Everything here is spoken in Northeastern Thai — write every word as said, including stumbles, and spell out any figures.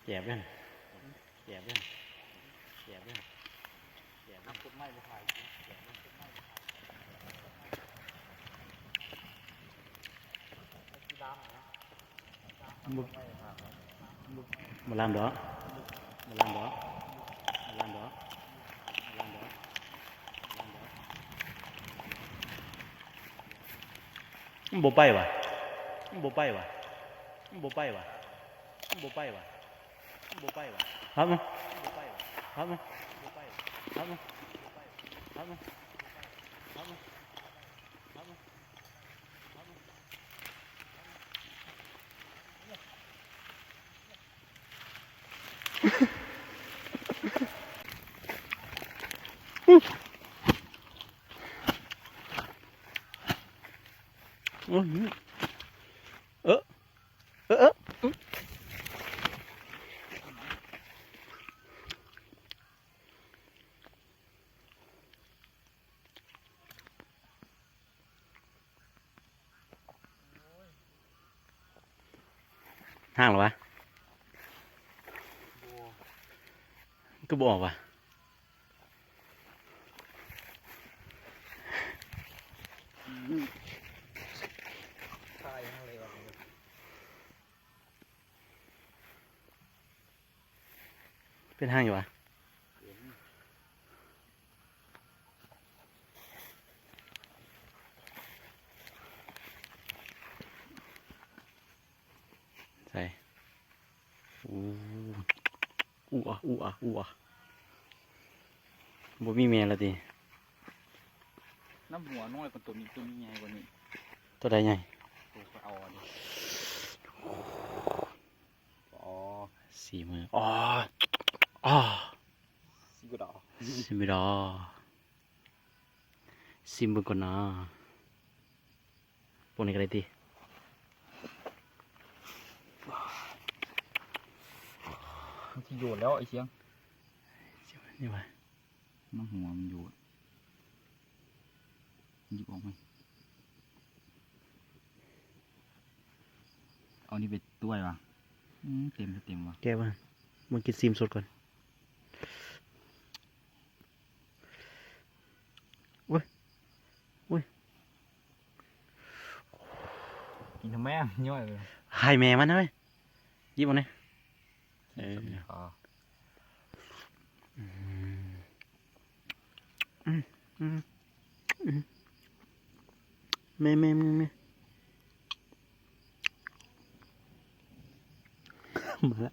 แจบเด้อ แจบเด้อ แจบเด้อ แจบเด้อ น้ำพุดไม้บ่ขาย แจบเด้อ บ่ บ่ลามดอก บ่ลามดอก บ่ลามดอก บ่ลามดอก บ่ลามดอก มันบ่ไปว่ะ มันบ่ไปว่ะ มันบ่ไปว่ะ มันบ่ไปว่ะ มันบ่ไปว่ะ ครับมั้ย มันบ่ไปว่ะ ครับมั้ย มันบ่ไปว่ะ ครับมั้ย มันบ่ไปว่ะ ครับมั้ย ครับมั้ย ครับมั้ย ครับมั้ย อืม เออ เออ เออ ห่างหรอวะ ก็บ่ออกวะ เป็นห่างอยู่วะ ใส่ อู้ อู้อะ อู้อะ อู้อะ บ่มีแม่ละติ น้ำหัวน้อยกว่าตัวนี้ ตัวนี้ใหญ่กว่านี้ ตัวใดใหญ่ ตัวก็เอาอันนี้ อ๋อ สีมือ อ๋อ อ๋อ สีมือดอก สีมือดอก ซิมเบิ่งก่อนนะ พวกนี้ก็ได้ติ มันสิโยนแล้วไอ้เสียง นี่วะ น้ำหัวมันโยน หยิบออกไหม เอานี่ไปต้วยวะ อืม เต็ม เต็มวะ แกะมา มากินซิมสดก่อน อุ้ย อุ้ย กินทำไมอ่ะ ย่อยเลย ให้แม่มันนะเว้ย หยิบเอาเนี่ย เออ อ๋อ อืม อืม อืม อืม แม่ แม่ แม่ แม่ มาละ